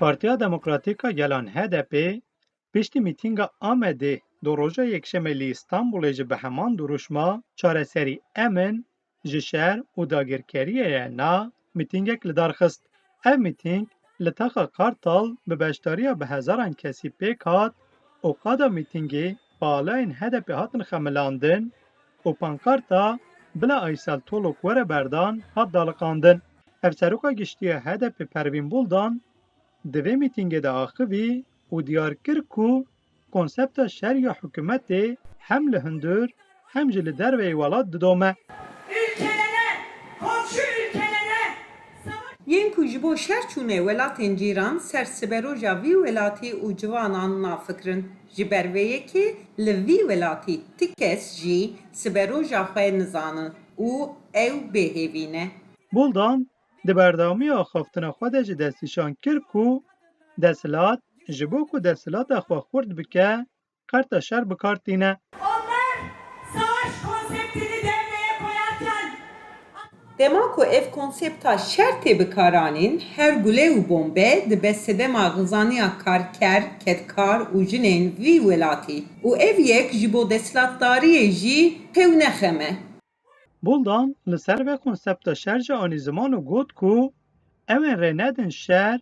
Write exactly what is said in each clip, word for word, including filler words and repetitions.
Partiya Demokratîk a Gelan H D P piştî mîtînga Amedê du roja Yekşemê li Îstanbulê jî bi heman duruşma çareserî emin ji şer û dagirkeriyê ye na mîtîngek li dar xist. Ev mîtîng li taxa Kartal bi beşdariya bi hezaran kesî pêk hat û qada mîtîngê bi alayên H D P hatin xemilandin û pankarta "Bila Aysel Tolok were berdan" hat daliqandin. Hevseroka Giştî ya H D P Pervîn Buldan di vê mîtîngê de axivî û diyar kir ku konsepta şer ya hikûmetê hem li hundir hem jî li derveyî welat didome. Ülkelere, komşu ülkelere savaş Yên ku ji bo şer çûne welatên cîran ser siberoja vî welatî û ciwanan nafikirin. Ji ber vê yekê li vî welatî ti kes jî siberoja xwe nizanin û ew bêhêvî ne. Buldan di berdewamiya axaftina xwe de jî destnîşan kir ku desthilat ji bo ku desthilata xwe xurt bike, karta şer bi kar tîne. Onlar savaş konseptini devreye koyarken Dema ku ev konsepta şer tê bikaranîn, her gule û bombe dibe sedema xizaniya karker, kedkar û jinên vî welatî û ev yek ji bo desthilatdariyê jî tew ne xem e. Buldan li ser vê konsepta şer jî anî ziman û got ku ew ên rê nedin şer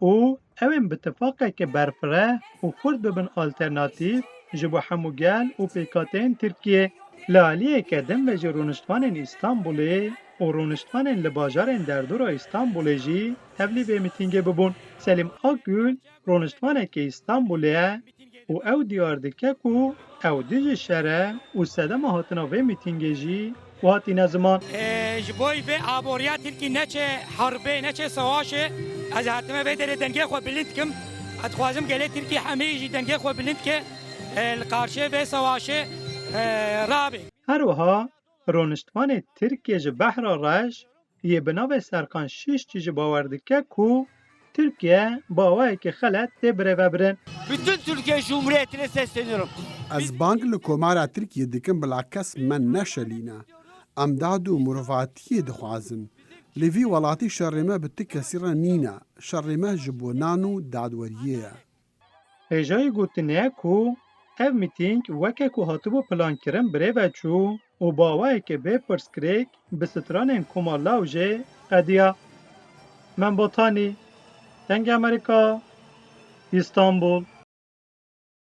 û ew ên bi tifaqeke berfireh û xurt bibin alternatîf ji bo hemû gel û pêkhateyên Tirkiyê. Li aliyeke din ve jî rûniştvanên Îstanbulê û rûniştvanên li bajarên derdora Îstanbulê jî tevlî vê mîtîngê bibûn. Selîm Akgül rûniştvaneke Îstanbulê ye û ew diyar dike ku ew dijî şer e û sedema hatina vê mîtîngê jî wiha tîne ziman. Ji bo vê aboriya Tirkî neçe herbê, neçe sewaşê, ez hatime vê derê dengê xwe bilind kim. Ez dixwazim gelê Tirkî hemî jî dengê xwe bilind ke li qarşê vê sewaşê rabe. Her wiha rûniştvanê Tirkiyê ji Behra Reş yê bi navê Serkan Şîşçî jî bawer dike ku Tirkiye bi awayekî xelet tê birêvebirin. Bütün Türkiye Cumhuriyeti'ne sesleniyorum. Ez bang li Komara Tirkiyê dikim bila kes me neşelîne. Em dad û mirovatiyê dixwazin. Li vî welatî şerê me bi ti kesî re nîne. Şerê me ji bo nan û dadweriyê ye. Hêjayî gotinê ye ku ev mîtîng weke ku hatibû plankirin birêve çû û bi awayekî bê pirsgirêk bi stranên Koma Lawjê qediya. Membotanî, Dengê Amerîka, Îstanbul.